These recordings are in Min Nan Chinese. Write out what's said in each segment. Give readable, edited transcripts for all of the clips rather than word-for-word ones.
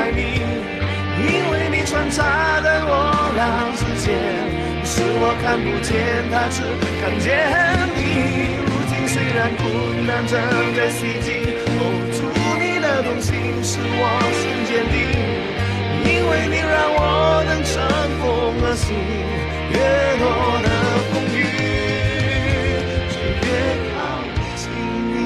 愛你，因為你穿插在我倆之間，是我看不見他，只看見你。如今雖然困難正在襲擊，哦，主你的同行使我心堅定，因為你讓我能乘風而行，越多的風雨就越靠近你。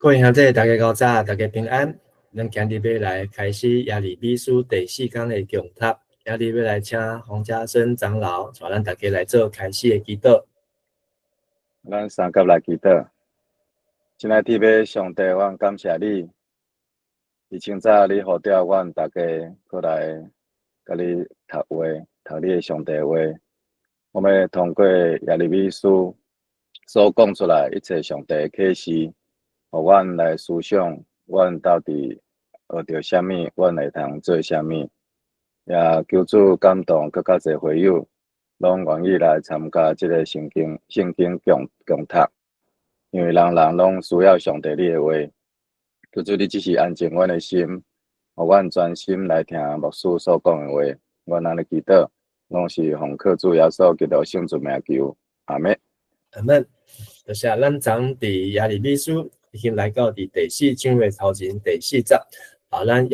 各位兄弟，大家早，大家平安。咱今日欲來開始耶利米書第四講的共讀，今日欲來請洪家森長老帶咱大家來做開始的祈禱。咱三甲來祈禱。親愛的天父上帝，阮感謝你，佇清早你呼召阮大家閣來共你讀話，讀你的上帝話。我們通過耶利米書所講出來一切上帝的啟示，予阮來思想，阮到底學著啥物，阮會通做啥物。也求主感動，閣較濟會友，攏願意來參加這个聖經共讀，因為人人攏需要上帝你的話。求主你只是安靜阮的心，予阮專心來聽牧師所講的話。阮按呢祈禱，攏是奉靠主耶穌基督聖尊名求，阿們。阿們。多謝咱昨佇耶利米書已經來到佇第四章的頭前第四節。啊，咱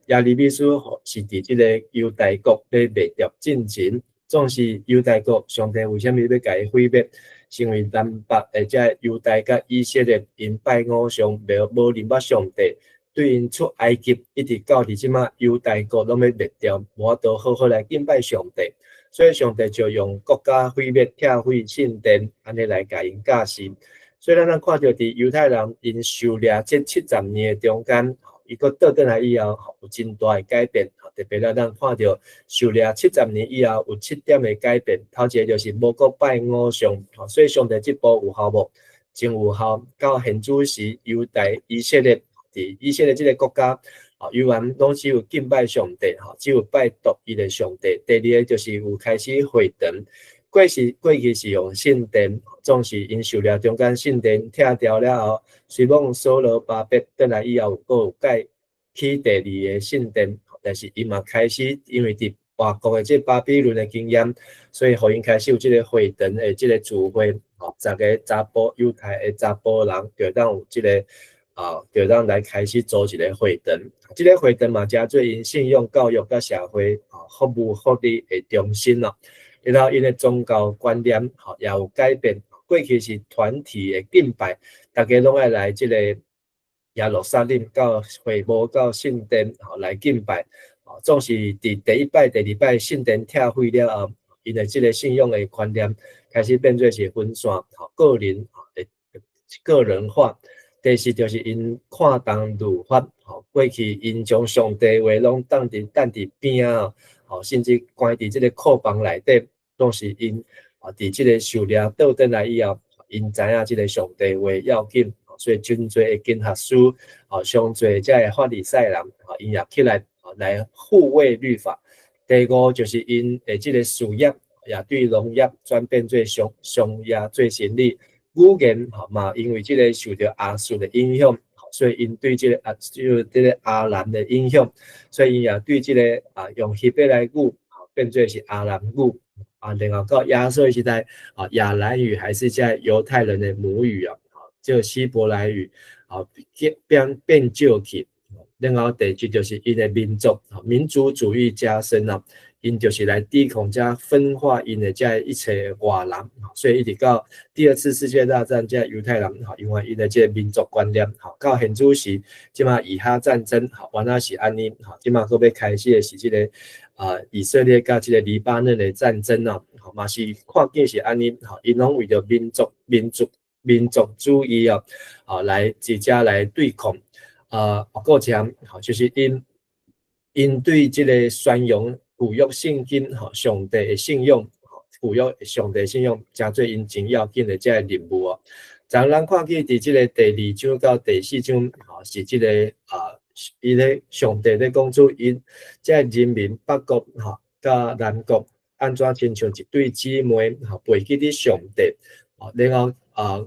耶利米書是佇這个猶大國欲滅掉進前，總是猶大國上帝為啥物欲共伊毀滅？是因為南北的這猶大佮以色列𪜶拜偶像，無認捌上帝，對𪜶出埃及一直到佇這馬猶大國攏欲滅掉，無法度好好來敬拜上帝，所以上帝就用國家毀滅、拆毀聖殿，按呢來共𪜶教示。所以咱看著佇猶太人𪜶受掠這70年的中間，伊閣倒轉來以後，有真大的改變。特別咱看著受掠七十年以後有七點的改變。頭一个就是無閣拜偶像，所以上帝這步有效無？真有效。到現主時，猶大以色列佇以色列這个國家，猶原攏只有敬拜上帝，只有拜獨一的上帝。第二个就是有開始回轉，過去是用聖殿，總是𪜶受掠中間聖殿拆掉了後，雖罔所羅巴伯轉來以後有閣有蓋起第二个聖殿，但是伊嘛開始因為佇外國的這巴比倫的經驗，所以予𪜶開始有這个會堂的這个聚會，十个查埔猶太的查埔人就當有這个就當來開始組一个會堂。這个會堂嘛，誠做𪜶信仰教育佮社會服務福利的中心咯。然後𪜶的宗教觀念也有改變，過去是團體的敬拜，大家攏愛來這个耶路撒冷到會幕到聖殿來敬拜。總是佇第一擺、第二擺聖殿拆毀了後，𪜶的這个信仰的觀念開始變做是分散，個人化。第四就是𪜶看重律法，過去𪜶將上帝話攏等佇邊仔，甚至關佇這个庫房內底，攏是𪜶佇這个受掠倒轉來以後，𪜶知影這个上帝話要緊，所以真濟的經學師，上濟這个法利賽人，𪜶也起來來護衛律法。第五就是𪜶的這个事業，也對農業轉變做商業做生理。語言嘛，因為這个受著亞述的影響，所以𪜶對這个就這个亞蘭的影響，所以𪜶也對這个用希伯來語變做是亞蘭語然後到耶穌時代亞蘭語還是這猶太人的母語啊，這希伯來語變少去。然後第七就是𪜶的民族主義加深啊。𪜶就是來抵抗遮分化𪜶的遮一切外人，所以一直到第二次世界大戰，遮猶太人因為𪜶的這个民族觀念，到現主時，這馬以哈戰爭，原來是按呢，這馬閣欲開始的是這个以色列佮這个黎巴嫩的戰爭啊，嘛是看見是按呢，𪜶攏為著民族主義啊，來直接來對抗，過程，就是𪜶對這个宣揚舊約聖經，上帝的信仰，舊約上帝信仰誠做𪜶真要緊的這个任務哦。昨咱看見佇這个第二章到第四章，吼，是這个啊，伊咧上帝咧講出𪜶這个人民北國吼，佮南國按怎親像一對姊妹，吼，背棄佇上帝，吼，然後啊，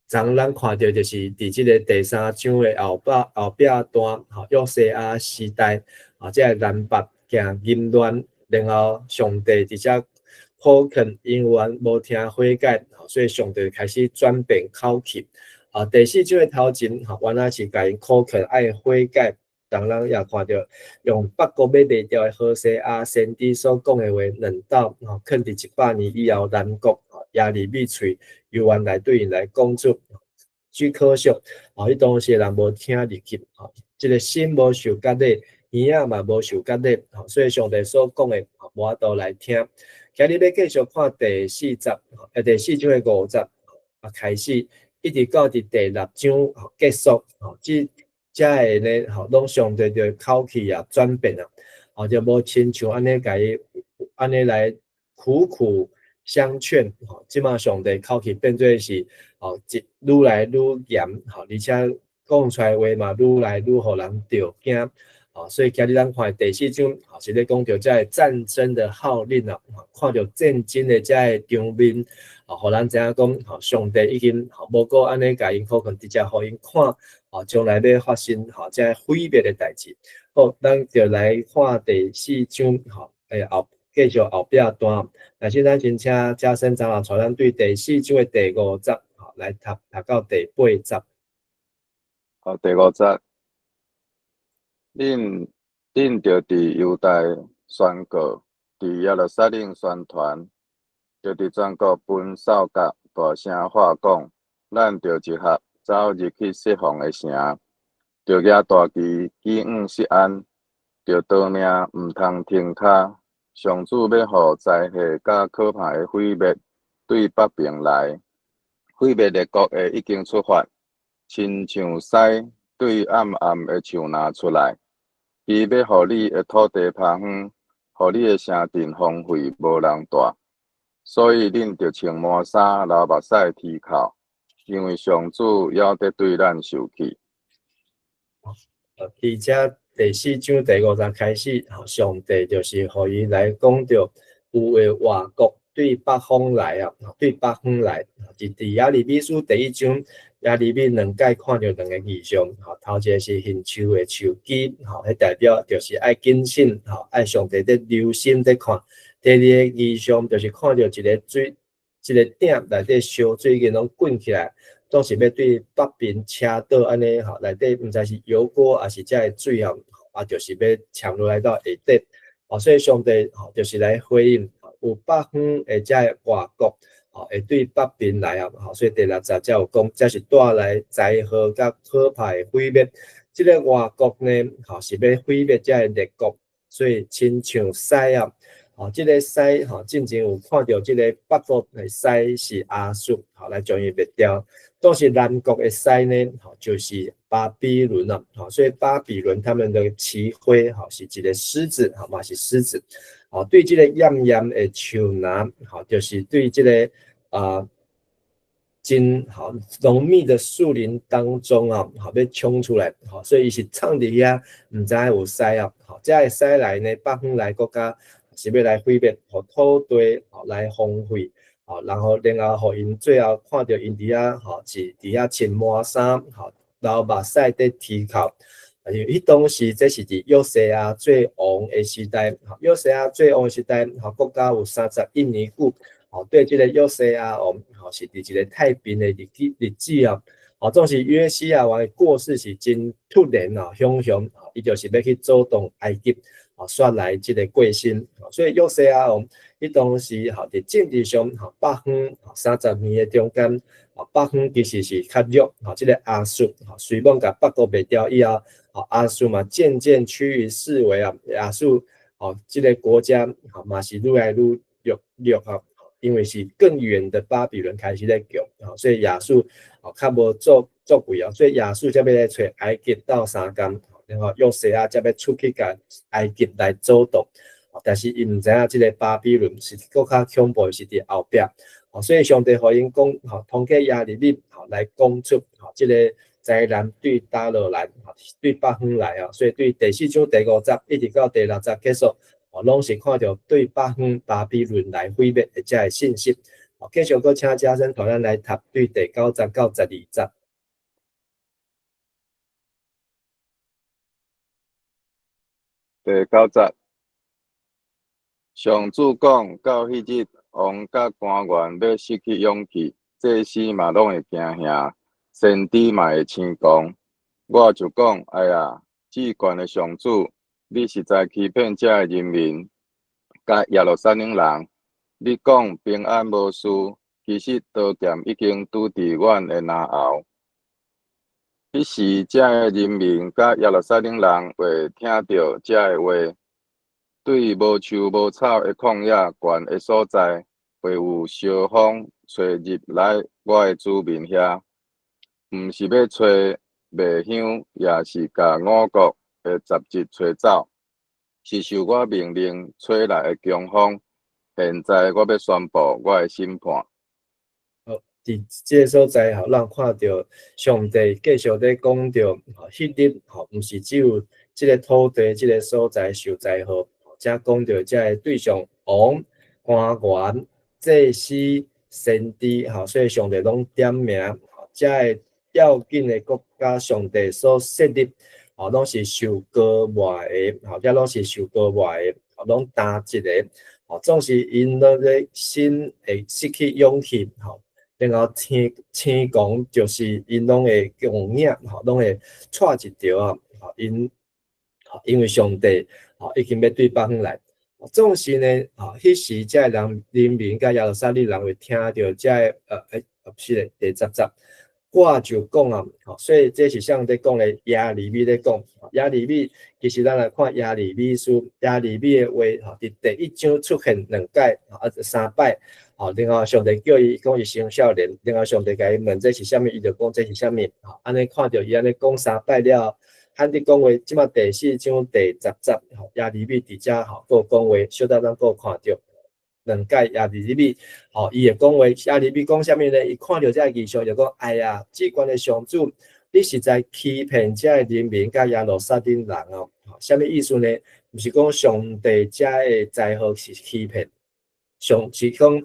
昨咱看著就是佇這個第三章的後壁段，吼，約西亞時代，啊，這个南北行淫亂，然後上帝佇遮苦勸𪜶猶無聽悔改，所以上帝開始轉變口氣。啊，第四章的頭前，吼，原來是共𪜶苦勸愛悔改，當咱也看著用北國欲滅掉的何西阿先知所講的話，兩道吼，囥佇100年以後，南國耶利米喙猶原來對𪜶來講出，只可惜，吼，彼當時的人無聽入去，吼，這个心無受割禮，耳仔嘛無受割禮，吼，所以上帝所講的，無法度來聽。今日欲繼續看第四節，第四章的五節啊開始，一直到佇第六章結束，吼，這遮个呢，吼，攏上帝的口氣啊轉變啊，吼，就無親像按呢共伊按呢來苦苦相勸，吼，這馬上帝口氣變做是，吼，一愈來愈嚴，吼，而且講出來話嘛愈來愈予人著驚。啊，所以今日咱看第四章，是咧講著這个戰爭的號令啊，看著戰爭的這个場面，啊，予咱知影講，吼，上帝已經無閣按呢共𪜶苦勸，直接予𪜶看，啊，將來欲發生，吼，這个毀滅的代誌。好，咱就來看第四章，吼，後繼續後壁段。但是咱先請嘉生長老帶咱對第四章的第五節，吼，來讀讀到第八節。好，第五節。恁著佇猶大宣告，佇耶路撒冷宣傳，著佇全國奔掃角大聲喊講：咱著集合，走入去設防的城，著舉大旗舉往錫安，著逃命，毋通停跤。上主欲予災禍佮可怕的毀滅對北爿來，毀滅列國的已經出發，親像獅對暗暗的樹林出來。伊欲予你的土地拋荒，予你的城鎮荒廢，無人蹛。所以恁著穿麻衫，流目屎啼哭，因為上主猶佇對咱受氣。佇遮第四章第五節開始，上帝就是予伊來講著有的外國對北方來啊，對北方來。佇耶利米書第一章，耶利米兩擺看著兩个異象，吼，頭一个是杏樹的樹枝，吼，彼代表就是愛謹慎，吼，愛上帝咧留心咧看。第二个異象就是看著一个水，一个鼎內底燒水已經攏滾起來，總是欲對北邊車倒按呢，吼，內底毋知是油鍋抑是這个水吼，啊，就是欲戕落來到下底，哦，所以上帝吼就是來回應有北方的這个外國，吼，會對北邊來啊，吼，所以第六節才有講，這是帶來災禍佮可怕的毀滅。這个外國呢，吼，是欲毀滅這个列國，所以親像獅啊，吼，這个獅吼，進前有看著這个北國的獅是亞述，吼，來將伊滅掉。倒是南國的獅呢，吼，就是巴比倫啊，吼，所以巴比倫他們的旗徽，吼，是一个獅子，吼，嘛是獅子。吼，對這个炎炎的樹林，吼，就是對這个啊，真吼濃密的樹林當中啊，吼，欲衝出來，吼，所以伊是藏佇遐，毋知有獅啊，吼，這个獅來呢，北方來國家是欲來毀滅，予土地吼來荒廢，吼，然後予𪜶最後看著𪜶佇遐，吼，是佇遐穿麻衫，吼，流目屎佇啼哭。因為彼當時這是佇約西亞做王的時代，約西亞做王的時代，吼，國家有31年久，吼，對這个約西亞王，吼，是佇一个太平的日子日子啊，吼，總是約西亞王的過世是真突然啊，雄雄，伊就是欲去阻擋埃及，吼，煞來這个過身，所以約西亞王，彼當時吼，佇政治上，吼，北方30年的中間，吼，北方其實是較弱，吼，這个亞述，吼，隨罔共北國滅掉以後，吼，亞述嘛漸漸趨於式微啊，亞述，吼，這个國家，吼，嘛是愈來愈弱弱啊，因為是更遠的巴比倫開始咧強，吼，所以亞述，吼，較無作為啊，所以亞述才欲來揣埃及鬥相共，然後約西亞才欲出去共埃及來阻擋。但是𪜶毋知影這个巴比倫是閣較恐怖，是佇後壁。所以上帝予𪜶講，通過耶利米，來講出，這个災難對佗落來，對北方來啊。所以對第四章第五節一直到第六節結束，攏是看著對北方巴比倫來毀滅的這个信息。繼續閣請嘉生帶咱來讀對第九節到十二節。第九節，上主講，到彼日，王佮官員欲失去勇氣，祭司嘛攏會驚嚇，先知嘛會生狂。我就講，哎呀，至懸的上主，你實在欺騙這个人民，佮耶路撒冷人。你講平安無事，其實刀劍已經拄佇阮的嚨喉。彼時，這个人民佮耶路撒冷人會聽著這个話，對無樹無草的曠野懸的所在，會有燒風吹入來我的子民遐，毋是欲吹麥香，也是共五穀的雜質吹走，是受我命令吹來的強風。現在我欲宣布我的審判。好，佇這个所在，咱看著上帝繼續咧講著，彼日，毋是只有這个土地、這个所在受災禍，才講著這个對象王、官員、祭司、先知，所以上帝攏點名，這个要緊的國家，上帝所設立，攏是受膏抹的，這攏是受膏抹的，攏單一个。總是𪜶攏咧心會失去勇氣，然後天天講就是𪜶攏會強硬，攏會掣一條啊，𪜶因為上帝已經欲對北方來，總是呢，彼時這个人人民佮耶路撒冷人會聽著這个，是咧，第十節，我就講啊，所以這是啥咧講咧？耶利米咧講，耶利米其實咱來看耶利米書，耶利米的話，佇第一章出現兩擺，三擺，然後上帝叫伊講伊生少年，然後上帝共伊問這是啥物，伊就講這是啥物，按呢看著伊按呢講三擺了，漢佇講話，這馬第四章第十節，耶利米佇遮，閣講話，小等咱閣看著。兩擺耶利米，伊會講話，耶利米講啥物呢？伊看著這个異象就講：哎呀，至懸的上主，你實在欺騙這个人民佮耶路撒冷人哦。啥物意思呢？毋是講上帝這个災禍是欺騙，上是講，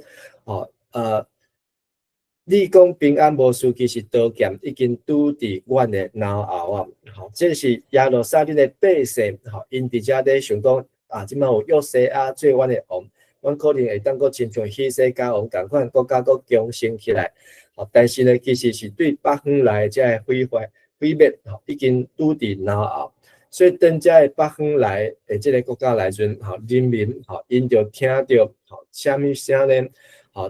你講平安無事，其實刀劍已經拄佇阮的嚨喉啊！這是耶路撒冷的百姓，𪜶佇遮咧想講，啊，這馬有約西亞做阮的王。阮可能會當閣親像希西家王仝款，國家閣強盛起來。但是呢，其實是對北方來的這个毀壞、毀滅，已經拄佇嚨喉。所以當這个北方來的這个國家來陣，人民，𪜶就聽著，啥物聲呢？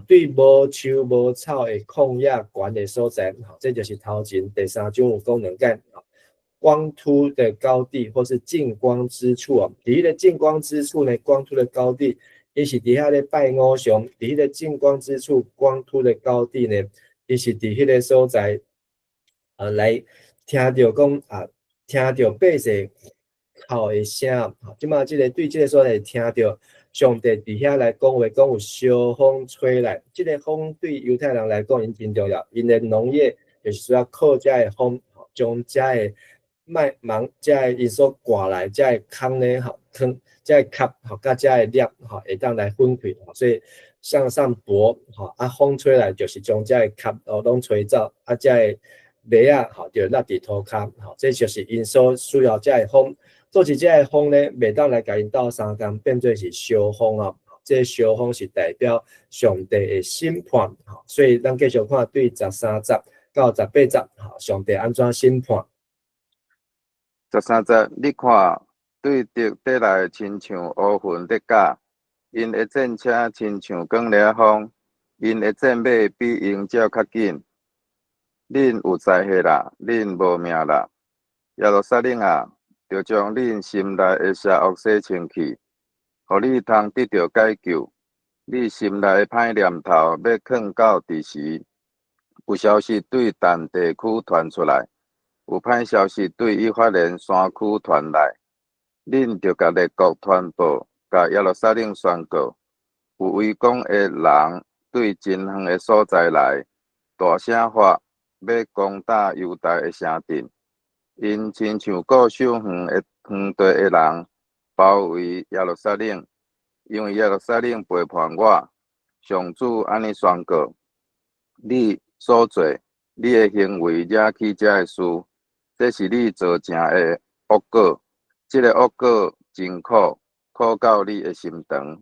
對無樹無草的曠野懸的所在，這就是頭前第三章有講兩擺，光禿的高地或是近光之處啊。佇彼个近光之處呢，光禿的高地。伊是佇遐咧拜偶像，佇彼个近光之處、光禿的高地呢，伊是佇彼个所在，來聽著講啊，聽著百姓哭的聲，這馬這个對這个所在聽著上帝佇遐來講話，講有燒風吹來，這个風對猶太人來講𪜶真重要，𪜶的農業就是需要靠這个風，將這个麥芒、這个𪜶所割來這个糠呢，糠。這个壳，佮這个粒，會當來粉開，所以向上撥，啊，風吹來就是將這个殼，攏吹走，啊，這个麥仔，就落佇塗跤，這就是𪜶所需要這个風。做是這个風呢，袂當來共𪜶鬥相共，變做是燒風哦。這個燒風是代表上帝的審判，所以咱繼續看對十三節到十八節，上帝按怎審判？十三節，你看。對敵綴來，親像烏雲咧駕；𪜶的戰車親像捲掠風，𪜶的戰馬比鷹鳥較緊。恁有災禍啦，恁無命啦！耶路撒冷啊，著將恁心內的邪惡洗清氣，予你通得著解救。你心內的歹念頭欲囥到佇時？有消息對但地區傳出來，有歹消息對以法蓮山區傳來。恁著共列國傳報，共耶路撒冷宣告：有圍攻的人對真遠的所在來，大聲喊，欲攻打猶大的城鎮。𪜶親像固守園的園地的人，包圍耶路撒冷，因為耶路撒冷背叛我。上主按呢宣告：你所做，你的行為惹起這个事，這是你造成的惡果。這个惡果真苦，苦到你的心腸。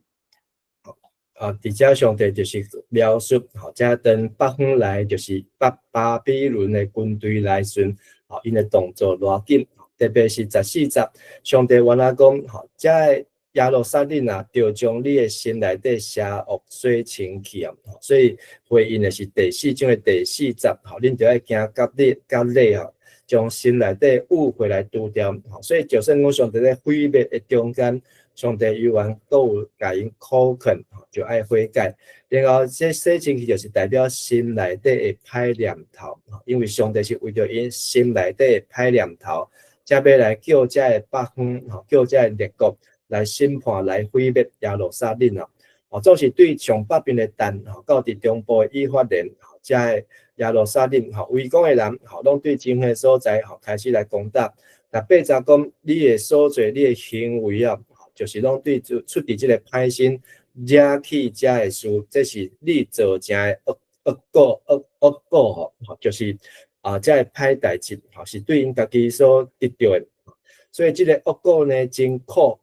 啊，佇遮上帝就是描述，吼，遮當北方來就是北巴比倫的軍隊來時，吼，𪜶的動作偌緊，特別是14節，上帝原來講，吼，遮个耶路撒冷啊，著將你的心內底邪惡洗清去啊，所以回應的是第四章的第四節，吼，恁著愛行割禮割禮吼，將心內底污穢來除掉，所以就算講上帝咧毀滅的中間，上帝猶原閣有共𪜶苦勸，就愛悔改。然後這洗清去就是代表心內底的歹念頭，因為上帝是為著𪜶心內底的歹念頭，才欲來叫這个北方，吼，叫這个列國來審判、來毀滅耶路撒冷啊！哦，總是對上北邊的但，吼，到佇中部的以法蓮，這个耶路撒冷，吼，圍攻的人，吼，攏對真遠的所在，吼，開始來攻打。但8節講，你的所做、你的行為啊，就是攏對出出佇這个歹心惹起這个事，這是你造成的惡惡果、惡惡果吼，就是啊，這个歹代誌，吼，是對𪜶家己所得著的。所以這个惡果呢，真苦。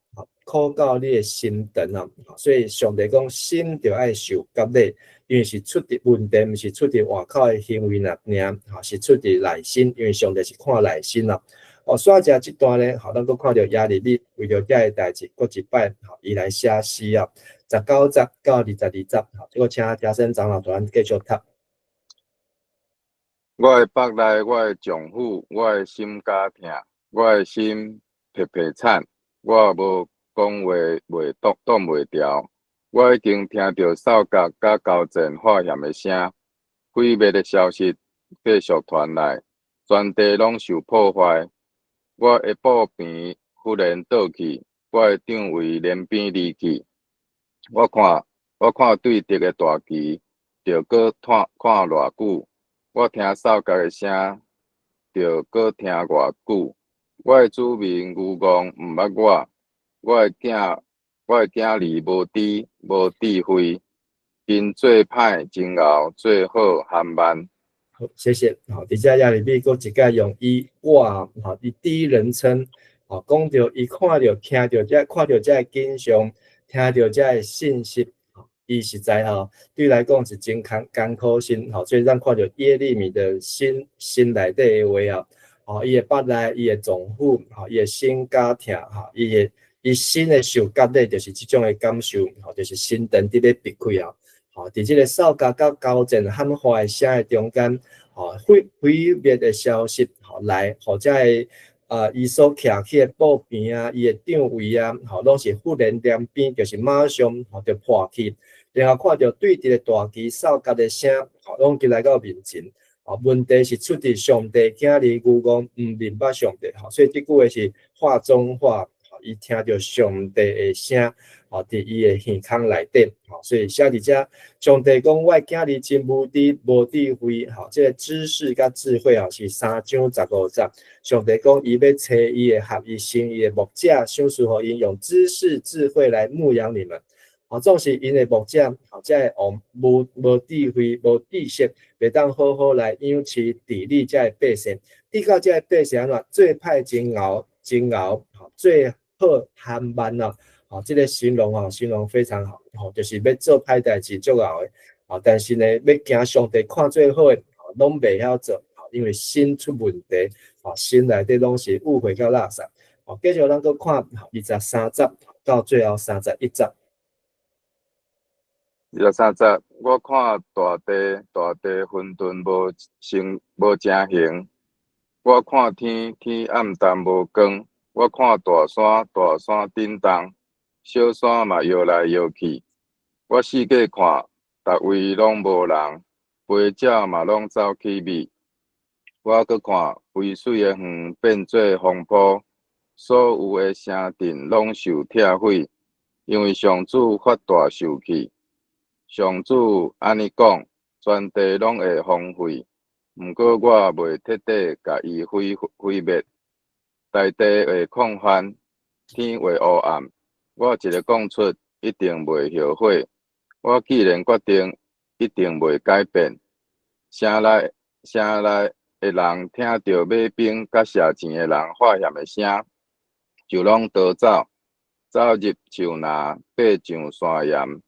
苦到你的心腸啊！所以上帝講，心著愛受割禮，因為是出佇問題，毋是出佇外口的行為爾爾，吼，是出佇內心，因為上帝是看內心啊。哦，煞遮這段呢，吼，咱閣看著耶利米為著這个代誌，閣一擺，吼，伊來寫詩啊，19節到22節，吼，這個請嘉森長老帶咱繼續讀。我的腹內，我的臟腑，我的心絞疼，我的心迫迫慘，我無講話袂擋擋袂牢，我已經聽著掃角佮交戰喊喊的聲，毀滅的消息繼續傳來，全地攏受破壞。我的布棚忽然倒去，我的帳帷連邊離去。我看我看對敵的大旗，著閣看看偌久；我聽掃角的聲，著閣聽偌久。我的子民愚戇，毋捌我。我的囝，我的囝兒無知無智慧，𪜶做歹真𠢕，做好緩慢。好，謝謝。好，佇遮耶利米閣一擺用伊我，吼，以第一人稱，吼，講著伊看著、聽著這看著這个景象，聽著這个信息，伊實在吼，對來講是真艱艱苦心，吼，所以咱看著耶利米的心心內底的話啊，吼，伊的腹內，伊的臟腑，吼，伊的心絞疼，吼，伊的。伊心的受割禮，就是這種的感受，吼，就是心腸佇咧焕開啊，吼，佇這个掃角佮交戰喊話的聲的中間，吼，毀毀滅的消息，吼來，予這个啊，伊所徛起的布棚啊，伊的帳帷啊，吼，攏是忽然連邊，就是馬上吼就破去，然後看著對敵的大旗掃角的聲，吼，攏去來到面前，吼，問題是出佇上帝囝兒愚戇，毋認捌上帝，吼，所以這句話是話中話。伊聽著上帝的聲，吼，佇伊的耳孔內底，吼，所以寫佇遮，上帝講我的囝兒真無知、無智慧，吼，這个知識佮智慧啊是3章15節。上帝講伊欲差伊的合伊心意的牧者，賞賜予𪜶用知識、智慧來牧養你們。吼，總是𪜶的牧者，吼，這个王無無智慧、無知識，袂當好好來養飼治理這个百姓。直到這个百姓按怎做歹真𠢕、真𠢕，吼，做好緩慢啊，吼，這个形容吼，形容非常好，吼，就是欲做歹代誌足𠢕的，吼，但是呢，欲行上帝看做好的，吼，攏袂曉做，吼，因為心出問題，吼，心內底攏是污穢佮垃圾，吼，繼續咱閣看23節到最後31節。 23節，我看大地，大地混沌無成無成形；我看天，天暗淡無光；我看大山，大山震動，小山嘛搖來搖去。我四界看，逐位攏無人，飛鳥嘛攏走去覓。我閣看肥水的園變做荒坡，所有的城鎮攏受拆毀。因為上主發大受氣。上主按呢講，全地攏會荒廢，毋過我袂徹底共伊毀滅。大地會曠旱，天會烏暗。我一个講出，一定袂後悔。我既然決定，一定袂改變。城內的人聽著馬兵佮射箭的人發現的聲，就攏逃走，走入樹林，爬上山岩，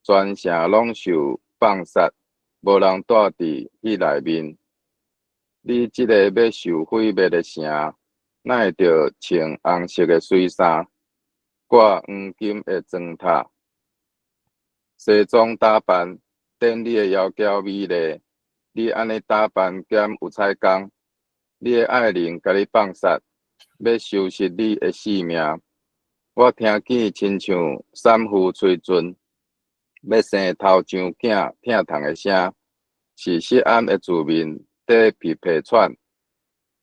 全城攏受放殺，無人蹛佇彼內面。你這个欲受毀滅的城，哪會著穿紅色的水衫，掛黃金的磚塔，西裝打扮，典你的窈窕美麗。你按呢打扮兼有彩工，你的愛人共你放殺，欲收拾你的性命。我聽見親像產婦催陣，欲生頭上囝疼痛的聲，是錫安的子民佇鼻鼻喘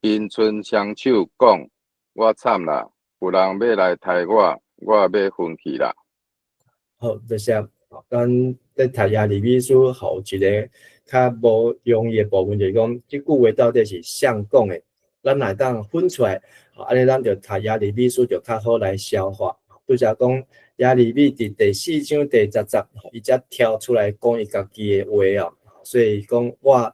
，𪜶伸雙手講：我慘啦，有人欲來刣我，我欲昏去啦。好，多謝。咱佇讀耶利米書，予一个較無容易的部分，就是講這句話到底是誰講的？咱若會當分出來，按呢咱就讀耶利米書就較好來消化。拄才講耶利米佇第四章第10節，伊才跳出來講伊家己的話哦，所以講我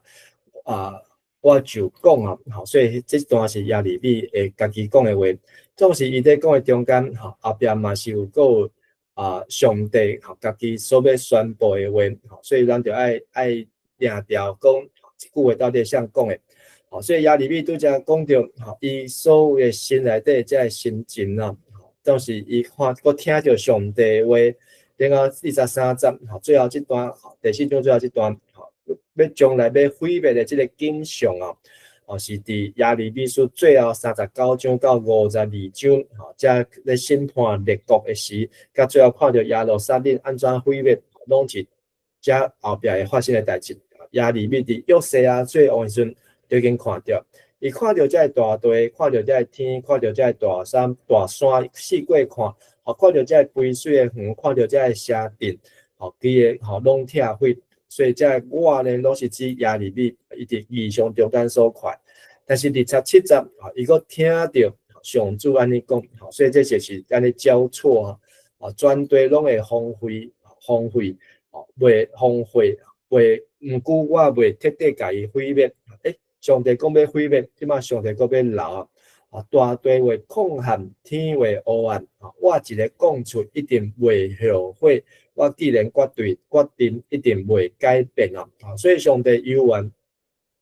啊，我就講啊，所以這段是耶利米會家己講的話，總是伊佇講的中間，吼，後壁嘛是有閣有上帝吼家己所欲宣布的話，所以咱就愛定調講這句話到底誰講的。吼，所以耶利米拄才講著，吼，伊所有的心內底這个心情啊，都是伊看閣聽著上帝的話，然後23節，吼，最後這段，第四章最後這段，吼，欲將來欲毀滅的這个景象啊，哦，是佇耶利米書最後39章到52章，吼，才咧審判列國的時，佮最後看著耶路撒冷按怎毀滅，攏是遮後壁會發生的代誌。耶利米佇約西亞做王時陣，就已經看著，伊看著這个大地，看著這个天，看著這个大山，四過看，吼，看著這个肥水的園，看著這个城鎮，吼，規个吼攏拆毀。所以這个我呢，攏是指耶利米，伊佇異象中間所看。但是27節，吼，伊閣聽著上主按呢講，吼，所以這就是按呢交錯啊，啊，全地攏會荒廢，荒廢，吼，袂荒廢，袂，毋過我袂徹底共伊毀滅。欸，上帝講欲毀滅，這馬上帝閣欲留啊！啊，大地會曠旱，天會烏暗。我一个講出，一定袂後悔。我既然決定，一定袂改變啊！所以上帝猶原，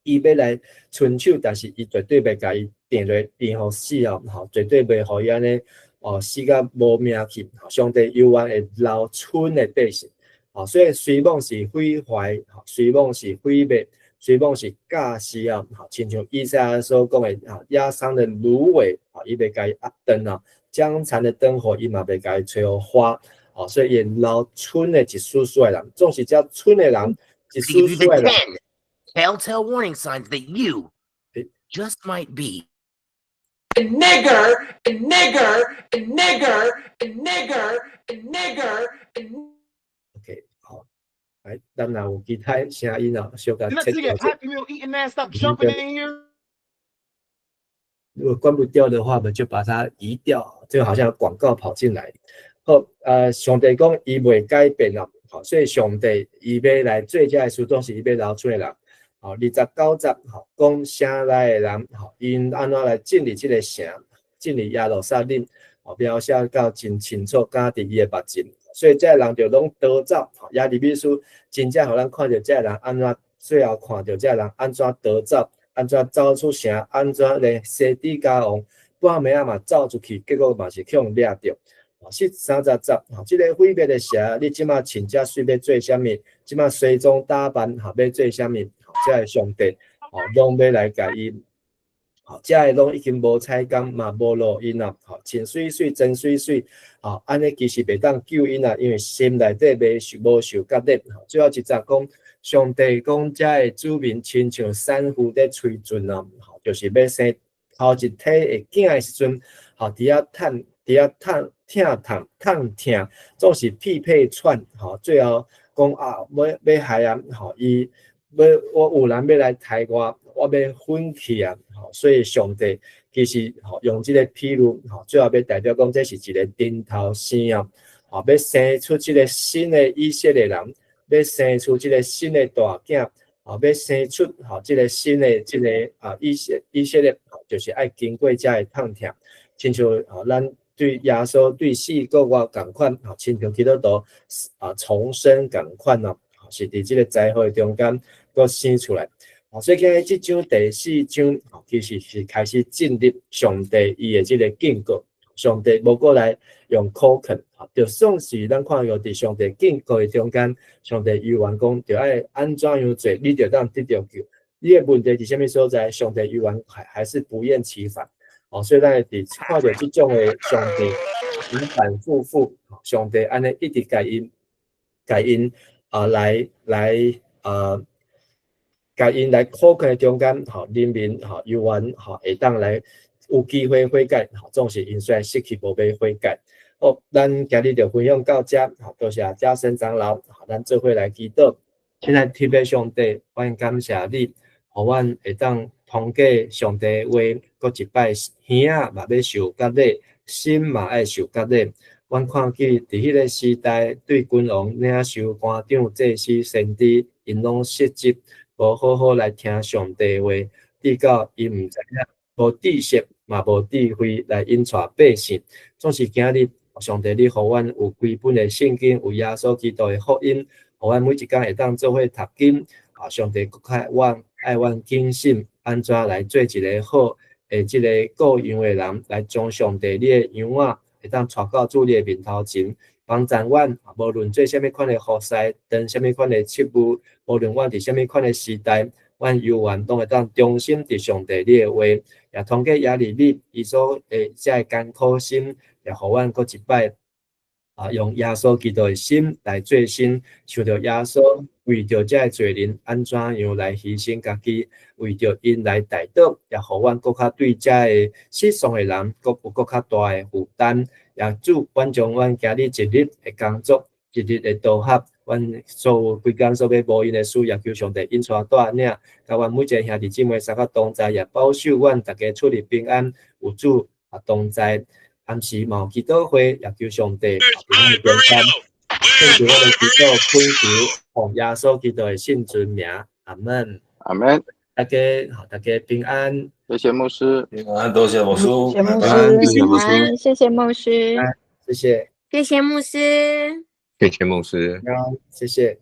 伊欲來伸手，但是伊絕對袂共伊定落定予死哦，吼，絕對袂予伊按呢哦死甲無名去。上帝猶原會留剩的百姓，哦，所以雖罔是毀壞，雖罔是毀滅，雖罔是教死啊，親像以賽亞所講的啊，壓傷的蘆葦啊，伊袂共伊壓斷啊，將殘的燈火，伊嘛袂共伊吹予花，哦，所以伊會留剩的一絲絲的人，總是遮剩的人，一絲絲的人。 Telltale warning signs that you just might be a nigger, a nigger, a nigger, a nigger, a nigger, a OK，好，來，咱若有其他聲音啊，小共切掉。 Happy Meal eating that, stop jumping in here. 如果關不掉的話，我們就把它移掉。這個好像廣告跑進來。好，上帝講伊袂改變啊，好，所以上帝伊欲來做這个事，總是伊欲留剩的人。好，29節，吼，講城內的人，吼，𪜶按怎來進入這个城，進入耶路撒冷，吼，描寫到真清楚，敢佇伊的目前，所以這个人就攏逃走。耶利米書真正予咱看著這个人按怎，最後看著這个人按怎逃走，按怎走出城，按怎連西底家王半暝仔嘛走出去，結果嘛是去予掠著。是30節，吼，這个毀滅的城，你這馬穿遮媠欲做啥物？這馬西裝打扮，吼，欲做啥物？這个上帝，吼，攏欲來共伊，吼，這个攏已經無彩工嘛，無路用啊，吼，穿媠媠，真媠媠，吼，按呢其實袂當救𪜶啊，因為心內底未受無受割禮。最後一節講，上帝講，這个子民親像產婦佇催陣啊，吼，就是欲生頭一胎的囝的時陣，吼，佇遐嘆。佇遐痛疼痛痛疼，總是屁屁喘，吼，最後講啊，欲害啊，吼，伊欲我有人欲來刣我，我欲奮去啊，吼，所以上帝其實吼用這個譬喻，吼，最後欲代表講這是一个頂頭生啊，吼，欲生出這个新的以色列人，欲生出這个新的大囝，吼，欲生出吼這个新的這个啊以色列，就是愛經過遮的痛疼，親像吼咱對耶穌對4個月仝款，吼，親像基督徒啊重生仝款哦，是佇這个災禍中間閣生出來。所以今日這章第四章，其實是開始進入上帝伊的這个警告。上帝無閣來用苦勸，就算是咱看著佇上帝警告的中間，上帝猶原講，著愛按怎樣做，你就當得著救。你的問題佇啥物所在？上帝猶原還是不厭其煩。哦，所以咱會佇看著這種的上帝反反复复，上帝按呢一直共𪜶啊來。共𪜶來苦勸的中間，吼，人民吼猶原吼會當來有機會悔改，吼，總是𪜶雖然失去無欲悔改。好，咱今日就分享到遮，吼，多謝嘉生長老，咱做伙來祈禱。親愛天父上帝，阮感謝你，予阮會當通過上帝話，閣一擺耳仔嘛欲受割禮，心嘛愛受割禮。阮看見佇彼个時代，對君王、領袖、官長、祭司、先知，𪜶攏失職，無好好來聽上帝話，直到𪜶毋知影，無知識嘛無智慧來引帶百姓。總是今日上帝，你予阮有規本的聖經，有耶穌基督的福音，予阮每一工會當做伙讀經。啊，上帝閣較阮愛阮警醒，按怎來做一个好的這个顧羊的人，來將上帝你的羊仔會當帶到主你的面頭前，幫助阮，無論做啥物款的服侍，當啥物款的職務，無論阮佇啥物款的時代，阮猶原攏會當忠心佇上帝你的話，也通過耶利米伊所的遮个艱苦心，也予阮閣一擺啊，用耶穌基督的心來做心，想著耶穌為著遮个罪人按怎樣來犧牲家己，為著𪜶來代禱，也予阮閣較對遮个失喪的人，閣有閣較大的負擔。也主，阮將阮今日一日的工作，一日的導合，阮所有規工所欲無閒的事，也求上帝引帶帶領，共阮每一个兄弟姊妹三個同在，也保守阮逐家出入平安，有主啊同在。暗時嘛有祈禱會，也求上帝佇阮的中間，懇求我的祈禱，懇求奉耶穌基督的聖尊名，阿門。阿門。大家好，大家平安。謝謝牧師。平安，多謝牧師。謝謝牧師，謝謝牧師，謝謝，謝謝牧師，謝謝牧師，謝謝。